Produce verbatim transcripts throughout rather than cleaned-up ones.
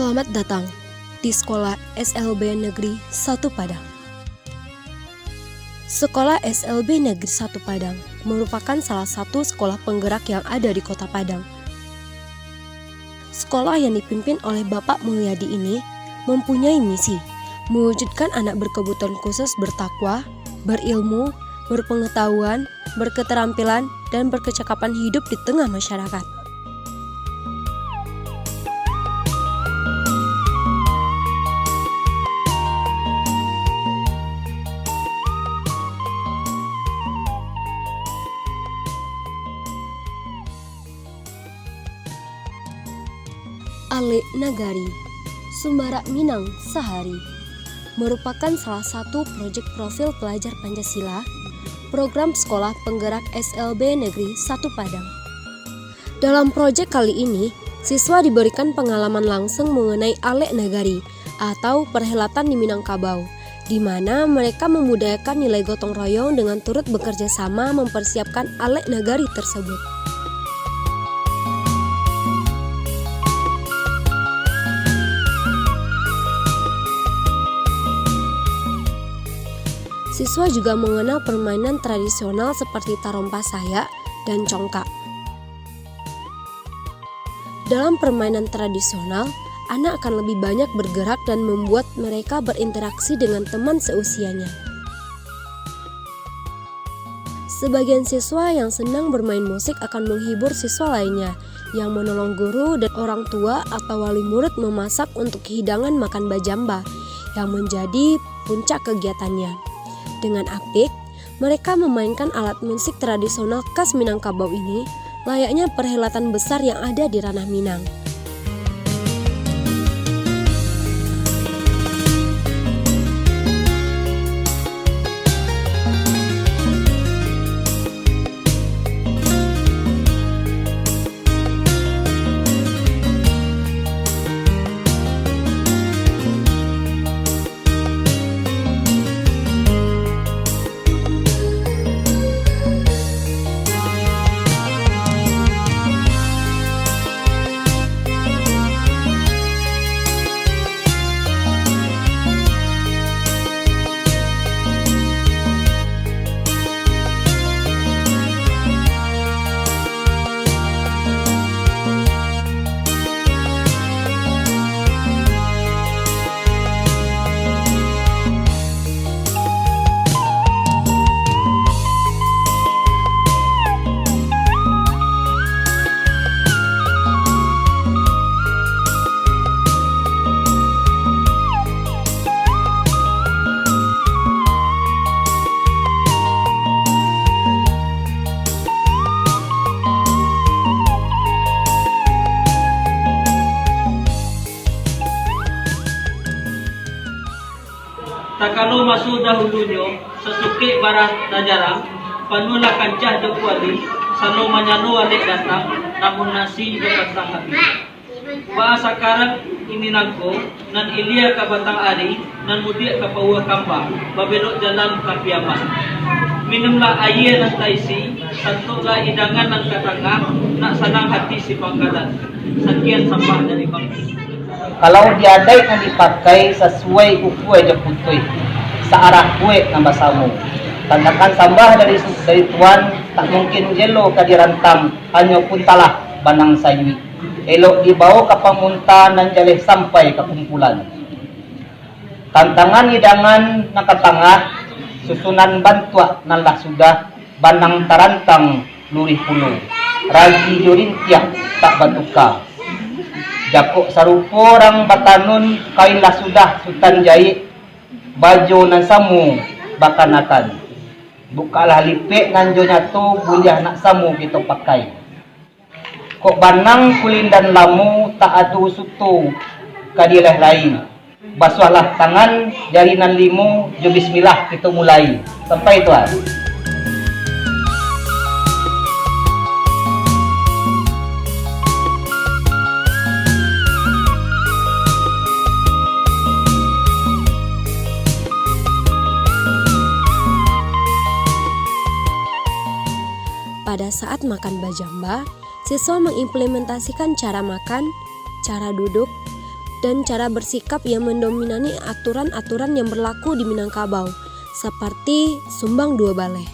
Selamat datang di Sekolah S L B Negeri satu Padang. Sekolah S L B Negeri satu Padang merupakan salah satu sekolah penggerak yang ada di Kota Padang. Sekolah yang dipimpin oleh Bapak Mulyadi ini mempunyai misi mewujudkan anak berkebutuhan khusus bertakwa, berilmu, berpengetahuan, berketerampilan, dan berkecakapan hidup di tengah masyarakat. Alek Nagari, Sumbarak Minang Sahari, merupakan salah satu proyek profil pelajar Pancasila, program sekolah penggerak S L B Negeri satu Padang. Dalam proyek kali ini, siswa diberikan pengalaman langsung mengenai alek nagari atau perhelatan di Minangkabau, di mana mereka membudayakan nilai gotong royong dengan turut bekerja sama mempersiapkan alek nagari tersebut. Siswa juga mengenal permainan tradisional seperti tarompa sayak dan congkak. Dalam permainan tradisional, anak akan lebih banyak bergerak dan membuat mereka berinteraksi dengan teman seusianya. Sebagian siswa yang senang bermain musik akan menghibur siswa lainnya, yang menolong guru dan orang tua atau wali murid memasak untuk hidangan makan bajamba yang menjadi puncak kegiatannya. Dengan apik, mereka memainkan alat musik tradisional khas Minangkabau ini, layaknya perhelatan besar yang ada di Ranah Minang. Takalo maso dahulunyo, sasukek barah tajarang, panuahlah kancah jo kuali, salo manyalo alek datang, namun nasi jo patah habih. Baa sakarang ini nangko, nan ilia ka batang ari, nan mudiak ka pauah kamba, babelok jalan ka Piaman. Minumlah aia nan taisi, santoklah idangan nan ka tangah, nak sanang hati si pangkalan. Sakian sambah dari kami. Kalau di adaik nan dipakai sasuai ukua jo putuih, saarah kuek nan basamo. Tandakan sambah dari su-, dari tuan, tak mungkin jelo ka dirantang, hanyo puntalah banang sayuik. Elok dibao ka pamunta nan jaleh sampai ka kumpulan. Tantangan idangan nan ka tangah, susunan bantuak nan lah sudah, banang tarantang luruih pulo, ragi jo rintiak tak batuka. Jakok sarupo rang batanun, kain lah sudah sutan jahik, bajo nan samo bakanakan. Bukaklah lipek nan jo nyato, buliah nak samo kito pakai. Kok banang kulindan lamo, tak ado suto ka dilaih lai. Basuahlah tangan, jari nan limo, jo bismillah kito mulai. Sampai, Tuan. Pada saat makan bajamba, siswa mengimplementasikan cara makan, cara duduk, dan cara bersikap yang mendominani aturan-aturan yang berlaku di Minangkabau, seperti sumbang dua baleh.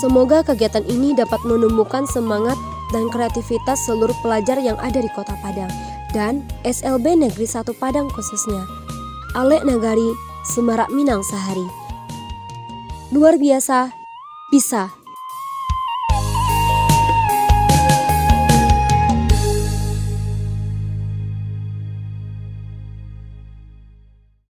Semoga kegiatan ini dapat menumbuhkan semangat dan kreativitas seluruh pelajar yang ada di Kota Padang dan S L B Negeri Satu Padang khususnya. Alek Nagari, Semarak Minang Sahari. Luar biasa, bisa.